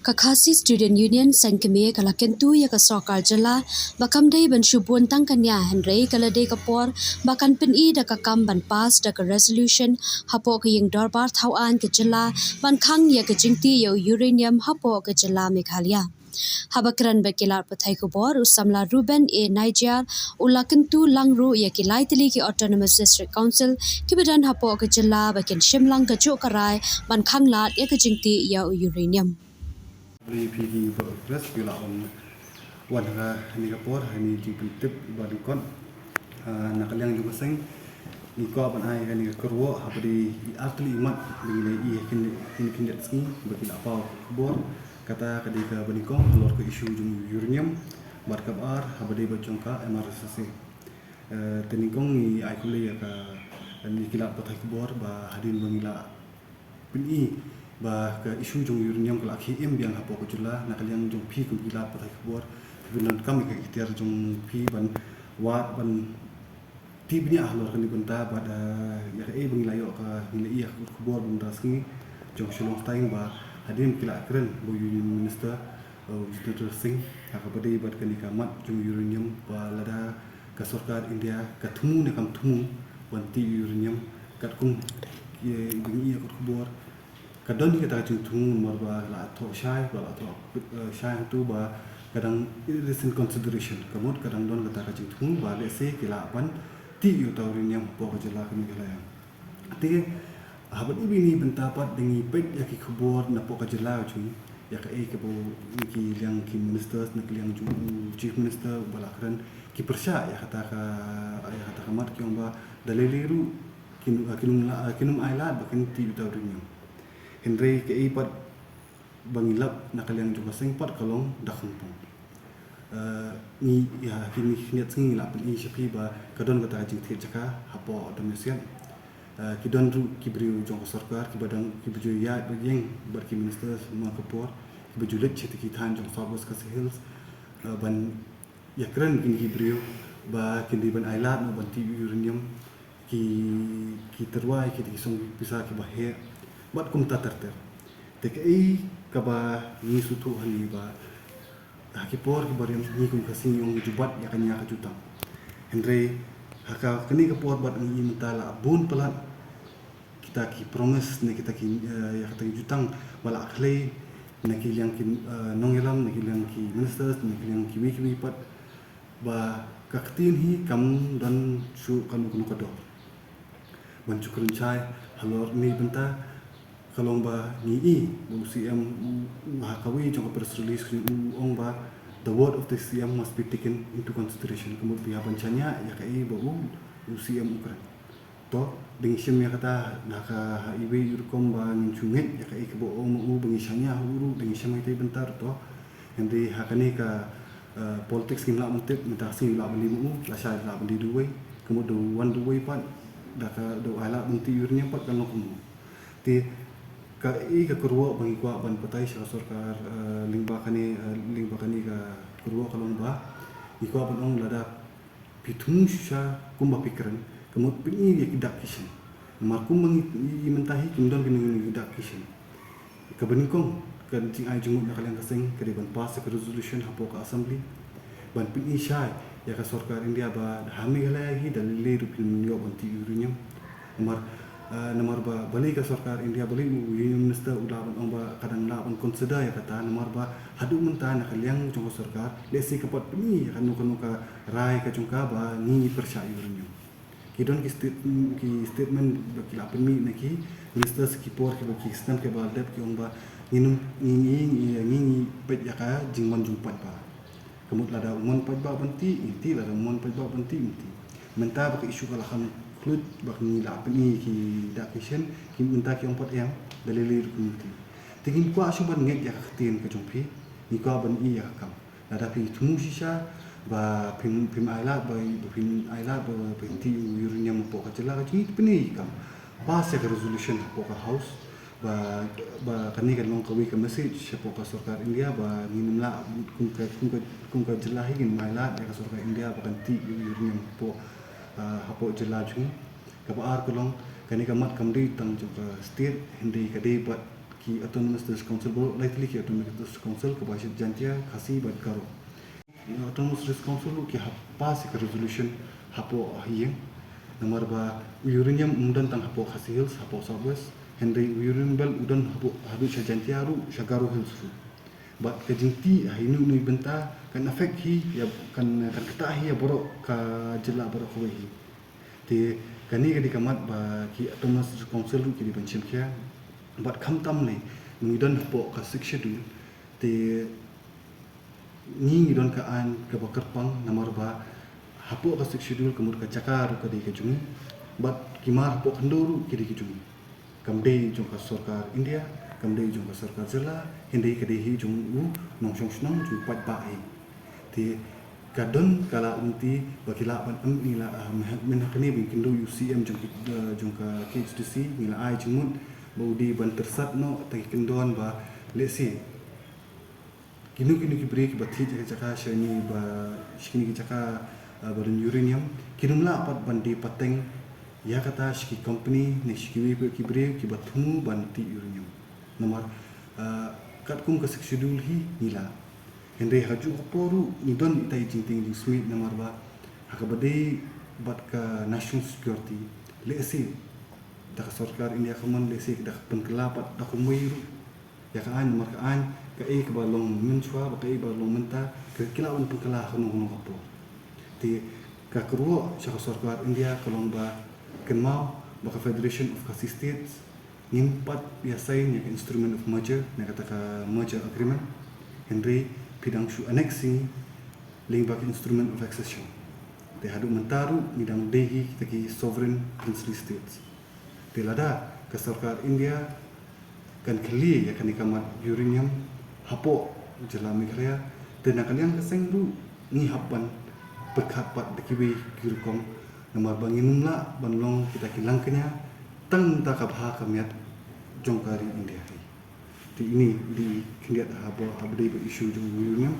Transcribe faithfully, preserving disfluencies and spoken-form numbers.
Ka Khasi Student Union seng kmie ka la kyntu ïa ka sorkar jylla ba kam dei ban shu bun tang ka nia, hynrei ka la dei ka por ba kan pyni da ka kam ban pass da ka resolution hapoh ka ïing dorbar thaw aiñ ka jylla ban khang ïa ka jingtih ïa u uranium hapoh ka jylla Meghalaya. Haba kren bad ki lad pathai khubor, u samla Reuben A Najiar u la kyntu lang ruh ïa ki lai tylli ki Autonomous District Council kiba don hapoh ka jylla ba kin shim lang kajuh ka rai ban khang lad ïa ka jingtih ïa u uranium. Ri phi ki ba press ki la wan, wan ha ni ka por ha ni jingpyntip ba ding kon. Ah, na ka liang jong ka seng ngi kwah ban ai kane ka kyrwoh haba dei ar tylli i mat ba ngi la ïohi ha kine, kine ki sngi ba ki la paw khubor. Kata ka dei kaba nyngkong halor ka issue jong uranium, bad kaba ar haba dei ba jong ka M R S S A. Eh, te nyngkong ngi ai khublei ïa ka, ïa ki lad pathai khubor ba hadien ba ngi la pyni ba ka issue jong uranium ka la khie im biang hapoh ka jylla. Na ka liang jong phi kum ki lad pathai khubor, phi pyndonkam ïa ka iktiar jong phi ban wad, ban tip bniah halor kane ka bynta bad, eh, ïa kaei ba ngi la ïoh ka, ngi la ïohi ha ka khubor ba mynta ka sngi jong Shillong Times ba hadien ba ki la kren bad u Union Minister, eh, u Jitendra Singh ha kaba dei bad kane ka mat jong uranium ba lada ka sorkar India ka thmu ne kam thmu ban tih uranium, katkum ki ba ngi ïohi ha ka khubor, ka don hi kata ka jingthmu namar ba la thoh shai, ba la thoh, eh, shai hangtu ba ka dang, it is in consideration. Ka mut ka dang don kata ka jingthmu ba lehse ki lah ban tih ïa uta u uranium hapoh ka jylla ka Meghalaya. Te haba ïa kine ki bynta pat da ngi peit ïa ki khubor napoh ka jylla jong ngi, ïa kaei kaba ki liang ki ministers, na ki liang jong u Chief Minister ba la kren, ki pyrshah ïa kata ka, ïa kata ka mat, ki ong ba da lei lei ruh kin, kin ym la, kin ym ailad ba kin tih uta u uranium. Hynrei kaei pat ba ngi lap na ka liang jong ka seng pat ka long da khongpong. Eh, ngi, ïa, kine ki khyndiat sngi ngi la pyni sha phi ba ka don kata ka jingthied jaka hapoh Dong Mynsiem. Eh, ki don ruh ki briew jong ka sorkar kiba dang, kiba ju ïaid ba ïeng bad ki ministers man ka por, kiba ju leit sha ki thaiñ jong South West Khasi Hills, eh, ban ïakren kine ki briew ba kin dei ban ailad noh ban tih uranium, ki, ki tyrwa ïa ki da ki song pisa kiba heh bad kumta ter ter. Te kaei kaba ngi sngewthuh hangne ba ha ki por kiba rim ngi kum ka seng ngi ong ju bat ïa ka nia ka jutang. Hynrei ha ka, kane ka por bad ngi mynta la bun palat kita ki promise ne kita ki, eh, ïa kita ki jutang ba la khlei na ki liang ki, eh, nongïalam, na ki liang ki ministers, na ki liang kiwei kiwei pat, ba ka ktien hi kam don shuh kano kano ka dor. Ban shu kren shai halor kane ka bynta, ka long ba ngi i ba u C M u, u ha kawei jong ka press release u ong ba the word of the C M must be taken into consideration. Ka mut ba ïa ban shaniah ïa kaei ba u, u C M u kren. To, da ngi shem ïa kata, da ka ha iwei i rukom ba ngin shu ngeit ïa kaei kaba ong ma u, ba ngi shaniah ha u ruh, da ngi shem ïa kaei bynta ruh to. Hynrei ha kane ka, eh, politics ngim lah ban tip, mynta ka sngi u lah ban leh ma u, lashai u lah ban leh duwai, ka mut da u wan duwai pat, da ka, da u ailad ban tih uranium pat ka long kumno. Te kaei ka kyrwoh ba ngi kwah ban batai sha ka sorkar, eh, lyngba kane, eh, lyngba kane ka kyrwoh ka long ba ngi kwah ban ong lada phi thmu shisha kumba phi kren, ka mut pyni ïa ki dak ki shin. Namar kumba ngi i mynta hi kim don kine ki dak ki shin. Kaba nyngkong, ka jingai jingmut na ka liang ka seng ka dei ban pass ïa ka resolution hapoh ka assembly ban pyni shai ïa ka sorkar India ba ha Meghalaya hi da lei lei ruh phin ïoh ban tih uranium. Namar, eh, namar ba balei ka sorkar India, balei u Union Minister u lah ban ong ba ka dang lah ban consider ïa kata, namar ba haduh mynta na ka liang jong ka sorkar lehse ka pat pyni ïa kano kano ka rai ka jong ka ba ngi pyrshah ïa uranium. Ki don ki state, ki statement ba ki la pynmih na ki ministers ki por kiba ki snem kiba la dep, ki ong ba ngi num, ngi, ngi, ngi, ngi, ngi peit ïa ka jingwan jong u paidbah. Ka mut lada u mon paidbah ban tih, ngin tih, lada u mon paidbah ban tih, ngin tih. Mynta ba ka issue ka la khang khluit, ba ngi la pyni ki dak ki shin, ki mynta ki ong pat em, da lei lei ruh ngin tih. Te ngim kwah shuh ban ngeit ïa ka ktien ka jong phi, ngi kwah ban i ïa ka kam. Lada phi thmu shisha ba phim, phim ailad ba, ba phim ailad ba, ba phin tih u uranium hapoh ka jylla ka jong ngi, te pyni ïa ka kam. Pass ïa ka resolution hapoh ka House. Ba, ba kane kan long kawei ka message shapoh ka sorkar India ba ngin ym lah kum ka, kum ka, kum ka jylla hi ngin ym ailad ïa ka sorkar India ba kan tih ïa u uranium hapoh, ah, hapoh jylla jong ngi. Kaba ar ka long, kane ka mat kam dei tang jong ka state, hynrei ka dei bad ki Autonomous District Council, baroh lai tylli ki Autonomous District Council, kaba shad Jaintia, Khasi bad Garo. Autonomous District Council ruh ki hap pass ïa ka resolution hapoh ha ïing. Namar ba u uranium um don tang hapoh Khasi Hills, hapoh South West, hynrei u uranium belt u don hapoh, haduh sha Jaintia ruh, sha Garo Hills ruh. Bad ka jingtih ha ino ino i bynta kan affect hi ïa, kan, kan ktah hi ïa baroh ka jylla baroh kawei hi. Te kane ka dei ka mat ba ki Autonomous District Council ruh ki dei ban shim khia. Bad khamtam lei, ngi don hapoh ka Sixth Schedule, te ngi, ngi don ka aiñ kaba kyrpang, namar ba hapoh ka Sixth Schedule ka mut ka jaka ruh ka dei ka jong ngi, bad ki mar hapoh khyndew ruh ki dei ka jong ngi. Kam dei jong ka sorkar India, kam dei jong ka sorkar jylla, hynrei ka dei hi jong u nongshong shnong, jong u paidbah hi. Te ka don ka la lynti ba ki lah ban em, ngi la, ah, myn, mynta kane ba ngi kynduh ïa u C M jong ki, eh, jong ka K H D C, ngi la ai jingmut ba u dei ban tyrsad noh, te ki kyndon ba lehse kino kino ki briew kiba thied ïa ka jaka sha kine ba, sha kine ki jaka, ah, ba don uranium, kin ym lah pat ban die pateng ïa kata sha ki company ne sha kiwei pat ki briew kiba thmu ban thied uranium. Namar, ah, katkum ka Sixth Schedule hi ngi lah. Hynrei ha kajuh ka por ruh ngi don ita i jingtieng jingsmit, namar ba ha kaba dei bad ka national security, lehse da ka sorkar India ka mon, lehse da ka pynkylla pat da kumwei ruh ïa ka aiñ, namar ka aiñ, kaei kaba long mynshuwa bad kaei ba long mynta, ka, ki lah ban pynkylla ha kano kano ka por. Te ka kyrwoh sha ka sorkar India ka long ba kynmaw ba ka Federation of Khasi States ngim pat ïa sign ïa ka Instrument of Merger, ne kata ka Merger Agreement, hynrei phi dang shu annex ïa ngi lyngba ka Instrument of Accession. Te haduh mynta ruh ngi dang dei hi kita ki sovereign princely states. Te lada ka sorkar India kan khlieh ïa kane ka mat uranium hapoh jylla Meghalaya, te na ka liang ka seng ruh ngi hap ban pyrkhat pat da kiwei ki rukom, namar ba ngin ym lah ban long kita ki langkñia tang da ka bha ka miat jong ka ri India hi. Te ine i dei khyndiat haba, haba dei ba issue jong u uranium.